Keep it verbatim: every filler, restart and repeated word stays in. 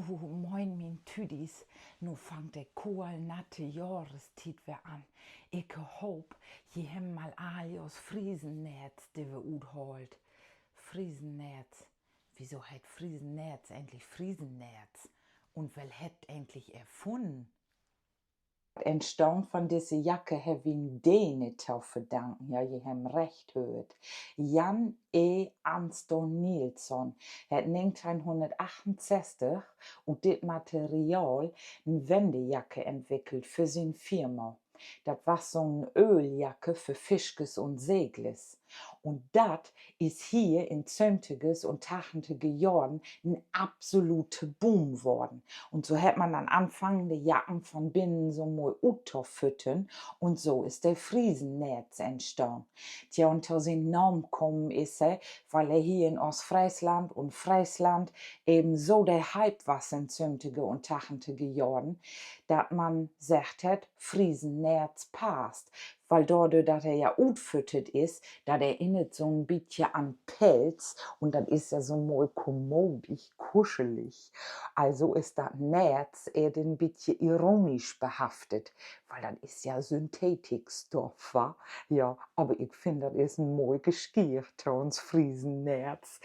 Buh, moin, mien Tüdis. Nu fangt de kolle, natte Johrestiet weer an. Ik hoop, ji hebben mal all jors Friesenneerts, de weer uthaalt. Friesenneerts. Wieso heet Friesenneerts egentlich Friesenneerts? Un well hett dat egentlich erfunnen? Dat Entstahn von disse Jacke hebb wi en Dene to verdanken. Ja, ji hebben recht höört. Jan E. Anstone Nilsson hett negenteihnhunnertachtunsesstig ut dit Material en Wendejacke entwickelt för sien Firma. Dat was so'n Ööljacke för Fischers un Seglers. Un dat is hier in söventiger un tachentiger Johren en absolute Boom worrn. Un so hett man denn anfangen, de Jacken von binnen so moi uttofüttern. Un so is de Friesenneerts entstahn. Tja, un to sien Naam kamen is he, wiel he hier in Oostfreesland un Freesland even so de Hype was in söventiger un tachentiger Johren, dat man seggt hett, Friesenneerts passt. Wiel dordör, dat he ja utfüttert is, dat erinnert so'n bietje an Pelz un dat is ja so moi kommodig, kuschelig. Also is dat Neerts ehr en bietje ironisch behaftet, wiel dat is ja Synthetikstoff, wa? Ja, aver ik finn, dat is en moi Geschicht to uns Friesenneerts.